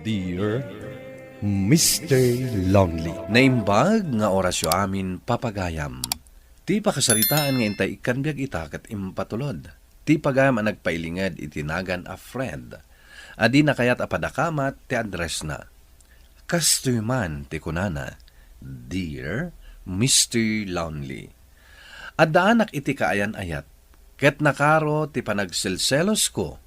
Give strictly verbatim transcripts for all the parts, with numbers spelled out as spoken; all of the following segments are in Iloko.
Dear Mister Lonely. Naimbag nga orasyo amin, papagayam. Ti pakasaritaan nga intay ikkan biag ita ket impatulod ti pagayam a nagpailinged iti nagan a Fred. A dina kayat a padakamat ti addressna. Kastoy man ti kunana, "Dear Mister Lonely." Addaanak iti kaayan-ayat, ket nakaro ti panagselselosko.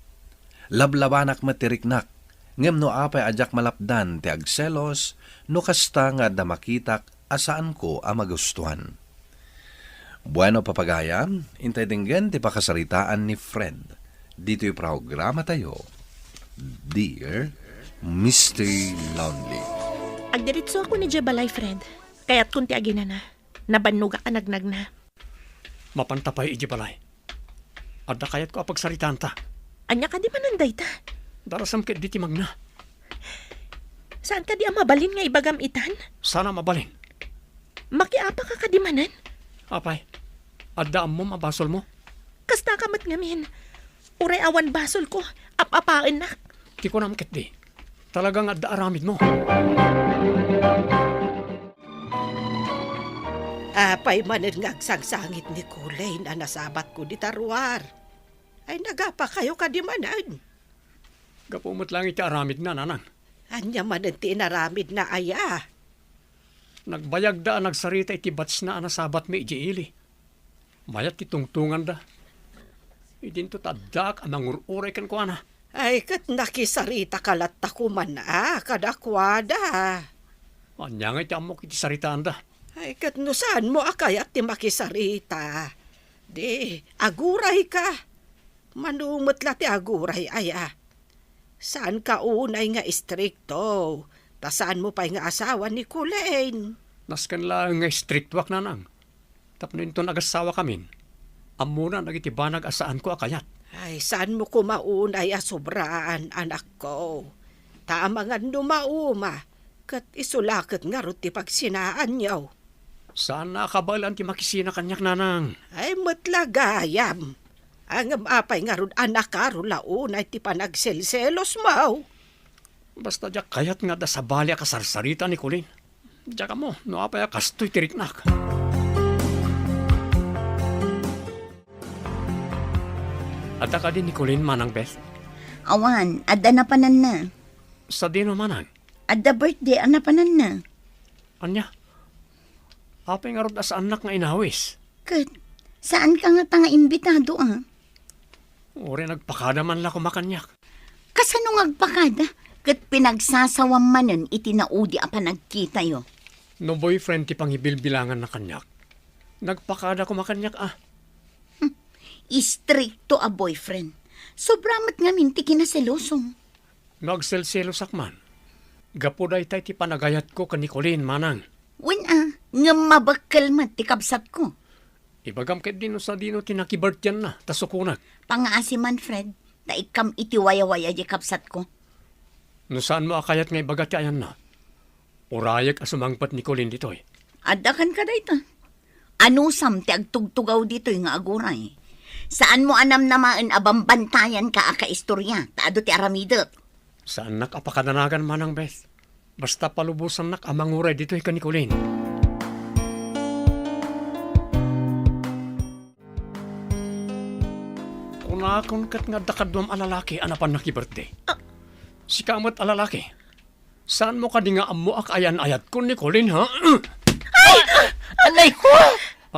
Lablabanak met ti riknak, ngem no apay a diak malapdan ti agselos, no kasta nga adda makitak a saanko a magustuan. Bueno, papagayam, intay denggen ti pakasaritaan ni Fred ditoy programatayo, Dear Mister Lonely. Agdiritsuakon idiay balay, Fred. Kayatkon ti aginana. Nabannogak a nagnagna. Mapanta pay idiay balay. Adda kayatko a pagsaritaanta. Ania kadi manen dayta? Darasem ketdi ti magna. Saan kadi a mabalin nga ibagam itan? Saan a mabalin? Makiapaka kadi manen? Apay, adda ammom a basolmo? Kasta ka met ngamin. Uray awan basolko, ap-apaennak. Ti kunam ketdi, talaga nga adda aramidmo. Apay manen nga agsangsangit ni Colin a nasabatko dita ruar? Ay, nagapakayo kadi manen? Gapu met laeng iti aramidna, Nanang. Ania manen ti inaramidna aya? Nagbayagda a nagsarita iti batchna a nasabatmi idiay ili. Mayat ti tungtunganda. Idinto ta addaak a mangur-uray kenkuana. Ay, ket nakisaritaka latta koman a kadakuada. Ania ngay ti ammok iti saritaanda? Ay, ket no saanmo a kayat ti makisarita, di, agurayka. Mano met la ti aguray aya? Saanka unay nga istrikto, ta saanmo pay nga asawa ni Colin. Nasken laeng nga istriktoak, Nanang. Tapno inton agasawakamin, ammona dagiti banag a saanko a kayat. Ay, saanmo koma unay a sobraan, anakko. Ta amangan no mauma, ket isu la ket ngarud ti pagsinaanyo. Saan a kabaelan ti makisina kaniak, Nanang. Ay, met la gayam. Ngem apay ngarud a nakaro la unay ti panagselselosmo? Basta diak kayat nga adda sabali a kasarsarita ni Colin. Diak ammo no apay a kastoy ti riknak. Adda kadi ni Colin, Manang Beth? Awan, adda napananna. Sadino, Manang? Adda birthday a napananna. Ania? Apay ngarud a saannak nga inawis? Ket, saanka ngata nga imbitado, a? Uray nagpakada man la koma kaniak. Kasano nga agpakada? Ket pinagsasawam manen iti naudi a panagkitayo. No boyfriend ti pangibilbilanganna kaniak, nagpakada koma kaniak, a. Hmm. Istrikto a boyfriend. Sobra met ngamin ti kinaselosom. No agselselosak man, gapu dayta iti panagayatko ken ni Colin, Manang. Wen a, ngem mabekkel met ti kabsatko. Ibagam ketdi no sadino ti nakibirthdayanna, ta sukonak. Pangaasi man, Fred, ta ikkam iti wayawaya di kabsatko. No saanmo a kayat nga ibaga ti ayanna, urayek a sumangpet ni Colin ditoy. Adda kenka dayta. Anusam ti agtugtugaw ditoy nga aguray? Saanmo a namnamaen a bambantayanka a kaistoria, ta adu ti aramidek. Saannak a pakadanagan, Manang Beth. Basta palubosannak a manguray ditoy ken ni Colin. Kunakon ket nga adda kaduam a lalaki a napan nakibirthday. Ah. Sika met a lalaki. Saanmo kadi nga ammo a kaayan-ayatkon ni Colin, ha? Ay! Anay ko!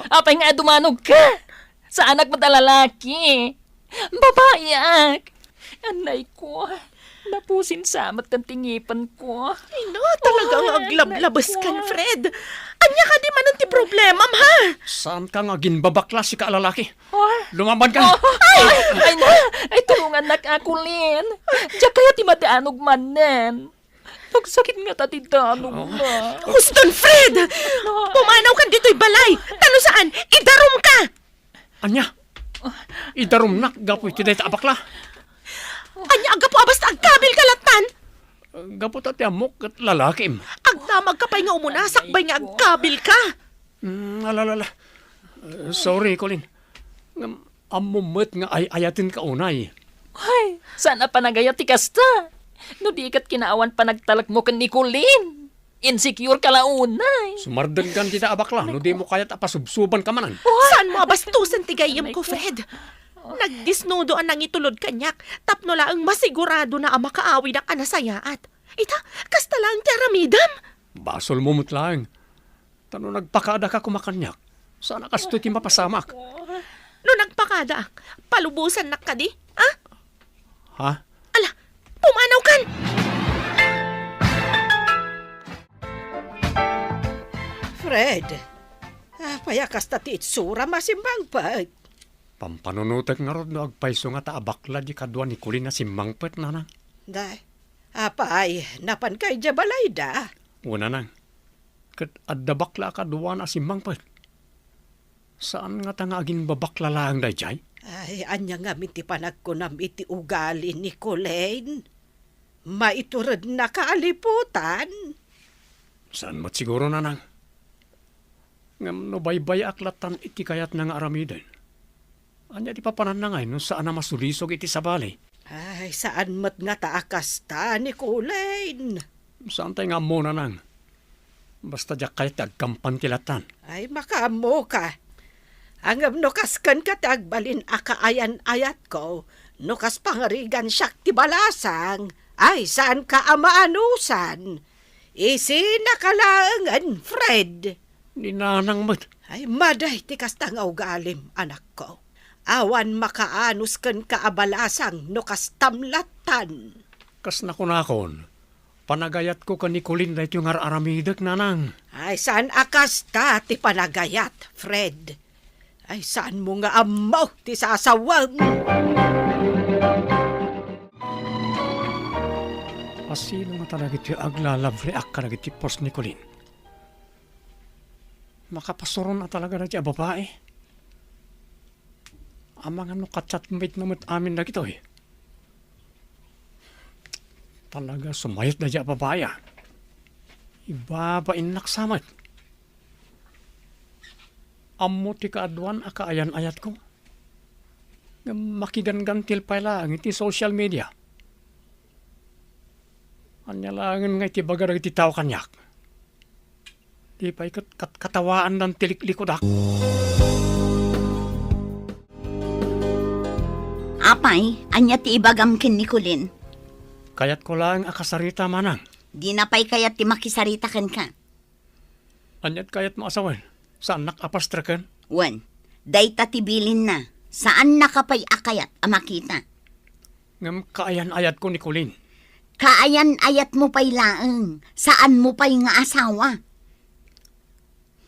Apay nga adumanog ka? Saanak met a lalaki. Babaiak. Anay ko. Napusin sa met ti ngipen ko. Ay, no, talaga nga aglablabes kan, Fred. Ania kadi manen ti problemam, ha? Saan ka nga aginbabakla, sika a lalaki? Oh. Lumaban ka! Oh. Ay! Ay, na! Ay, tulungannak, a Colin. Diak kayat ti madanog manen. Nagsakit ngata ti danog na. Huston, Fred! Pumanaw kan ditoy balay! Ta no saan, idarum ka! Ania? Idarumnak gapu iti dayta a bakla? Ania a gapu a basta agkabil ka lattan? Gapu ta ti ammok ket lalakim. Agdamag ka pay nga umuna sakbay nga agkabil ka. Mm, ala, ala, ala. Eh, sorry, Colin. Ngem, ammo met nga ay-ayaten ka unay. Ay, saan a panagayat ti kasta? No di ket kinaawan panagtalekmo ken ni Colleen. Insecure ka la unay. Sumardenggan dita a bakla no dimo kayat a pasubsobanka manen. Saanmo a bastosen ti gayyemko, Fred. Nagdisnudo a nangitulod kaniak tapno laeng masiguradona a makaawidak a nasayaat. Ita, kasta laeng ti aramidem. Basolmo met laeng. Ta no nagpakadaka koma kaniak, saan a kastoy ti mapasamak. No nagpakadaak, palubosannak kadi? Ha? Ha? Ala, pumanawkan! Fred, apay a kasta ti itsuram a simmangpet? Pampanunotek ngarud no agpayso ngata a bakla di kadua ni Colleen a simmangpet, nanang. Day, apay, napanka idiay balayda? Wen, nanang. Ket adda bakla a kaduana a simmangpet. Saan ngata nga aginbabakla laeng daydiay? Ay, ania ngamin ti panagkunam iti ugali ni Colleen? Maiturednaka a liputan? Saan met siguro, nanang. Ngem no baybay-ak lattan iti kayatna nga aramiden, ania ti papananna ngay no saan a masulisog iti sabali? Ay, saan met ngata a kasta ni Colleen. Saantay nga ammo, nanang. Basta diak kayat ti agkampan ti lattan. Ay, makaammoka. Ngem no kas kenka ti agbalin a kaayan-ayatko, no kas pangarigan siak ti balasang, ay, saanka a maanusan. Isinaka laengen, Fred. Ni nanang met. Ay, madi ti kasta nga ugalim, anakko. Awan makaanus kenka a balasang no kastam lattan. Kas nakunakon, panagayatko ken ni Colleen daytoy nga ar-aramidek, nanang. Ay, saan a kasta ti panagayat, Fred. Ay, saanmo nga ammo ti sasawem? Asino nga talaga ti aglalabreak kadagiti post ni Colleen? Makapasuron a talaga daytoy a babai. Amangan no ka-chatmate na met amin dagitoy. Talaga sumayat daytoy a babai, a. Ibabainnak sa met. Ammo ti kaaduan a kaayan-ayatko. Ngem makiganggantil pay laeng iti social media. Ania laengen nga iti ibaga dagiti tao kaniak? Di pay ket kat-, katawaandan ti liklikudak. Apay, ania ti ibagam ken ni Colleen? Kayatko laeng a kasarita, manang. Dina pay kayat ti makisarita kenka. Aniat kayatmo a sawen? Saannak a pastreken? Wen, dayta ti bilinna. Saannaka pay a kayat a makita. Ngem kaayan-ayatko ni Colleen. Kaayan-ayatmo pay laeng. Saanmo pay nga asawa.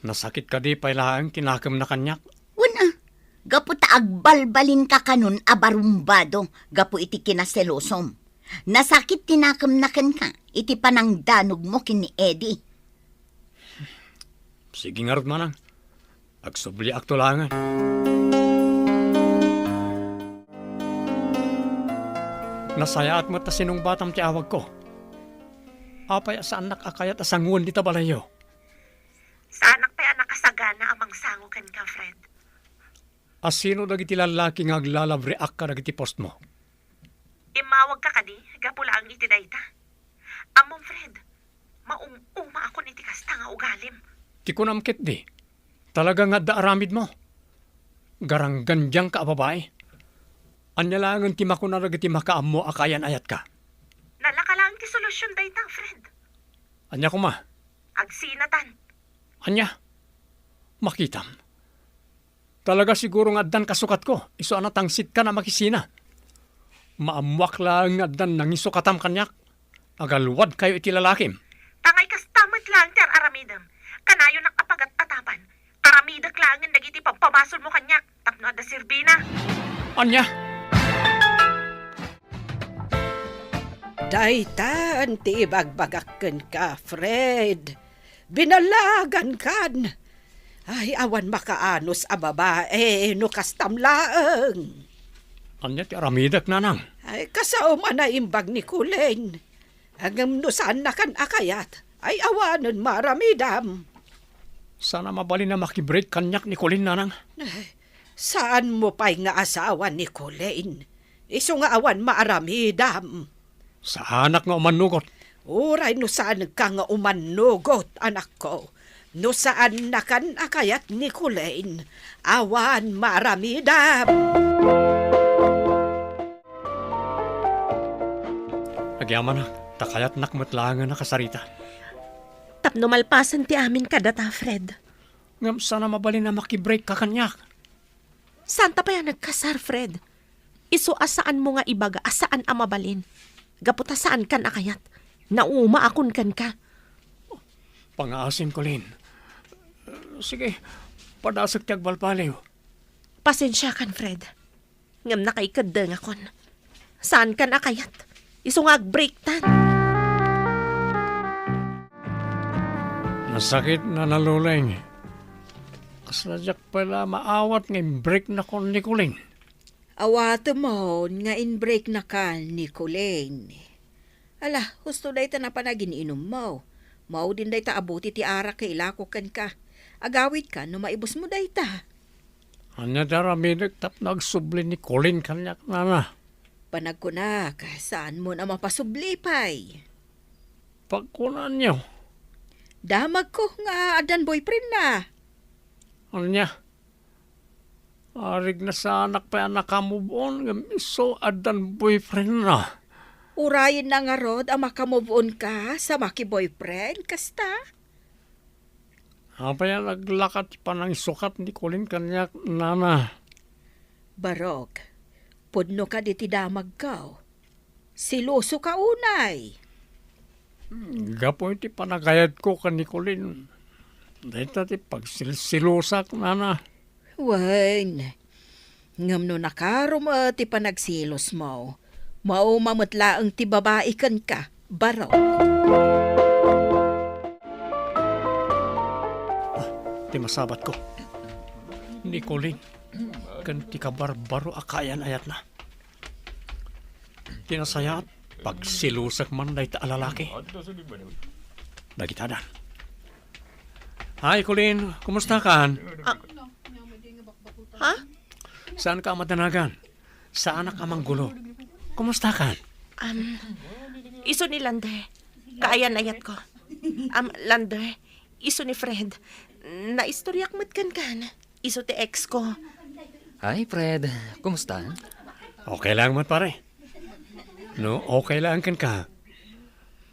Nasakit kadi pay laeng ti nakemna kaniak? Wen a, gapu ta agbalbalinka kanon a barumbado gapu iti kinaselosom. Nasakit ti nakemna kenka iti panangdanogmo ken ni Eddie. Sige ngarud, manang. Agsubliakto laengen. Nasayaat met ta sinungbatam ti awagko. Apay a saannak a kayat a sangoen dita balayyo? Saanak pay a nakasagana a mangsango kenka, Fred. A sino dagiti lallaki nga aglalabreak kadagiti postmo? Immawagka kadi gapu laeng iti dayta? Ammom, Fred, maum-umaakon iti kasta nga ugalim. Ti kunam ketdi, talaga nga adda aramidmo. Garanggandiangka a babai. Ania laengen ti makuna dagiti makaammo a kaayan-ayatka? Nalaka laeng ti solusion dayta, Fred. Ania koma? Agsinatan. Ania? Makitam. Talaga siguro nga addan kasukatko, isu a natangsitkan a makisina. Maammoak laeng nga addan nangisukatam kaniak. Agalwadkayo iti lalakim. Tangay kasta met laeng ti ar-aramidem. Kanayonak a pagat-atapan. Aramidek laengen dagiti pabpabasolmo kaniak tapno adda serbina. Ania? Daytan ti ibagbagak kenka, Fred. Binallagankan. Ay, awan makaanus a babae no kastam laeng. Ania ti aramidek, nanang? Ay, kasaom a naimbag ni Colleen. Ngem no saannakan a kayat, ay awanen maaramidam. Saan a mabalin a makibreak kaniak ni Colleen, nanang? Ay, saanmo pay nga asawa ni Colleen. Isu nga awan maaramidam. Saanak nga umannugot. Uray no saanka nga umannugot, anakko. No saannakan a kayat ni Colleen, awan maaramidam. Agyamanak, ta kayatnak met laengen a kasarita. Tapno malpasen ti amin kadata, Fred. Ngem saan a mabalin a makibreak ka kaniak. Saanta pay a nagkasar, Fred. Isu a saanmo nga ibaga a saan a mabalin. Gapu ta saankan a kayat. Naumaakon kenka. Pangaasim, Colleen. Sige, padasek ti agbalbaliw. Pasensiakan, Fred. Ngem nakaikeddengakon. Saankan a kayat. Isu nga agbreaktan. Nasakit, Nana Luleng. Kasla diak pay la maawat nga imbreaknakon ni Colleen. Awatemon nga imbreaknakan ni Colleen. Ala, husto dayta napan agin-inummo. Maudin dayta a bote ti arak nga ilako kenka. Agawidka no maibusmo dayta. Ania ti aramidek tapno agsubli ni Colleen kaniak, Nana? Panagkunak, saanmon a mapasubli pay. Pagkunanyo. Damagko nga addan boyfriendna. Ania? Arig na saanak pay a naka-move on ngem isu addan boyfriendna. Urayenna ngarud a maka-move on ka sa maki-boyfriend, kasta? Apay a naglaka ti panangisukat ni Colleen kaniak, Nana? Barok, pudno kadi ti damagko. Seloso ka unay. Gapu iti panagayatko ken ni Colleen, dayta ti pagsilsilosak, Nana. Wen, ngem no nakaro met ti panagsilosmo, mauma met laeng ti babai kenka, Barok. Ah, ti masabatko, ni Colleen, ken ti kabarbaro a kaayan-ayatna. Ti nasayaat, pagsilosak man dayta a lalaki. Dagita dan. Hi, Colleen. Kumusta kan? Ah. Ha? Saanka a madanagan? Saanak a manggulo. Kumusta kan? Um, isu ni Lander. Kaayan-ayatko. Um, Lander, isu ni Fred. Naistoryak met kenkan. Isu ti ex ko. Hi, Fred. Kumusta? Okay lang met, pare. No, okay lang kenka.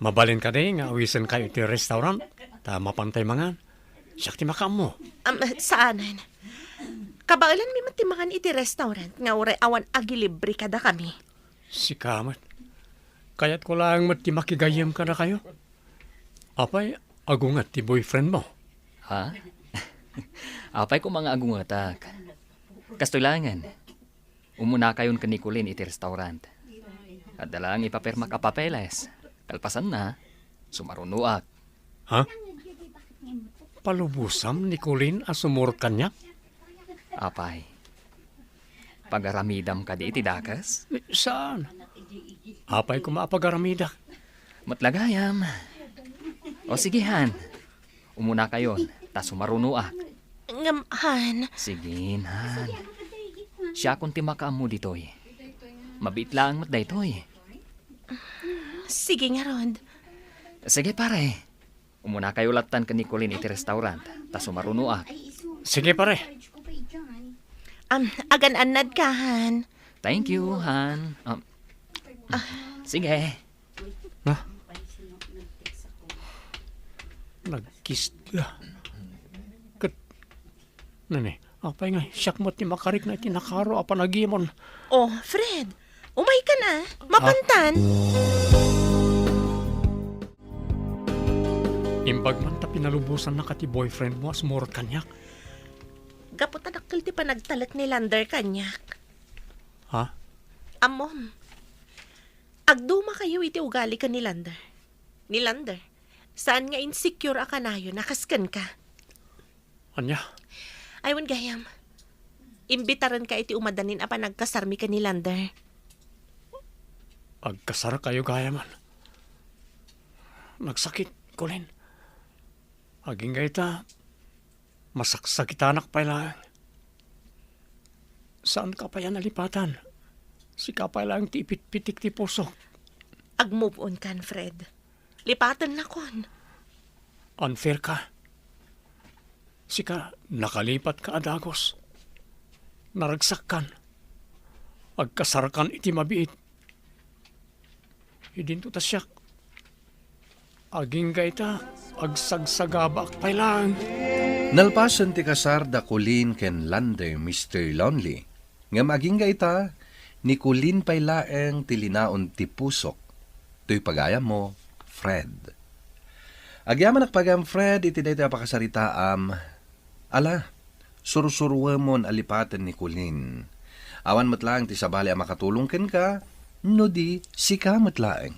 Mabalin kadi nga awisenkayo iti restaurant, ta mapantay mangan. Siak ti makaammo. Am, saanen. Kabaelanmi met ti mangan iti restaurant nga uray awan agilibre kadakami. Sika met. Kayatko laeng met ti makigayyem kadakayo. Apay, agunget ti boyfriend mo? Ha? Apay koma nga agungetak. Kastoy laengen. Umunakayon ken ni Colleen iti restaurant. Adda laeng ipapirmak a papeles. Kalpasanna, sumarunoak. Ha? Palubosam ni Colleen a sumurot kaniak? Apay, pagaramidam kadi iti dakes? Saan? Apay koma a pagaramidak? Met la gayam. O sige, han. Umunakayon, ta sumarunoak. Ngem, han. Sige, han. Siakon ti makaammo ditoy. Mabiit laeng met daytoy. Sige ngarud. Sige, pare. Umunakayo lattan ken ni Colleen iti restaurant, ta sumarunoak. Sige, pare. Am, agan-annad ka, han. Thank you, han. Am, sige. Na? Nagkisda. Ket, nani, apay nga, siak met ti makarikna iti nakaro a panagimon. Oh, Fred, umaykan a. Mapantan. Imbag man ta pinalubosannak ti boyfriend mo a sumurot kaniak. Gapu ta dakkel ti panagtalek ni Lander kaniak. Ha? Ammom. Agdumakayo iti ugali ken ni Lander. Ni Lander, saan nga insecure a kanayon a kas kenka. Ania? Ay, wen gayam. Imbitarenka iti umadanin a panagkasarmi ken ni Lander. Agkasarkayo gayamen. Nagsakit, Colleen. Agingga ita, masaksakitanak pay laeng. Saanka pay a nalipatan. Sika pay laeng ti ipitpitik ti pusok. Ag-move on kan, Fred. Lipatennakon. Unfair ka. Sika, nakalipat ka a dagus. Naragsakkan. Agkasarkan iti mabiit. Idinto ta siak. Agingga ita, agsagsagabaak pay laeng. Nalpasen ti kasar da Colleen ken Lander, Mister Lonely. Ngem agingga ita, ni Colleen pay laeng ti linaon ti pusok. Toy pagayammo, Fred. Agyamanak pagayam, Fred, iti daytoy a pakasaritaam. Ala, sursuruemon a lipaten ni Colleen. Awan met laeng ti sabali a makatulong kenka, no di sika met laeng.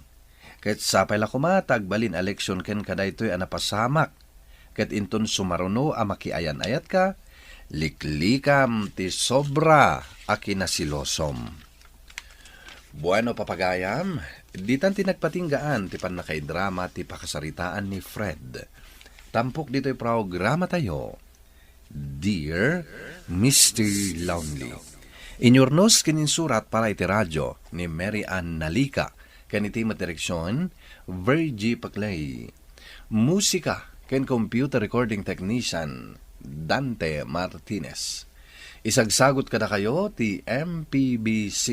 Ket sapay la koma ta agbalin a leksion kenka daytoy a napasamak. Ket inton sumaruno a makiayan-ayatka, liklikam ti sobra a kinasilosom. Bueno, papagayam, ditan ti nagpatinggaan ti pannakaidrama ti pakasaritaan ni Fred. Tampok ditoy programatayo, Dear Mister Lonely. Inyurnos ken insurat para iti radio ni Mary Ann Nalica, ken iti met direksion, Virgie Paclay. Musika ken computer recording technician, Dante Martinez. Isagsagut kadakayo ti M P B C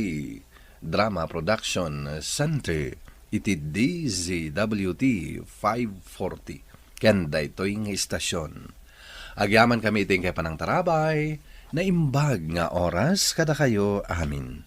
Drama Production Center iti D Z W T five forty ken daytoy nga istasyon. Agyamankami iti inkay panangtarabay, naimbag nga oras kadakayo amin.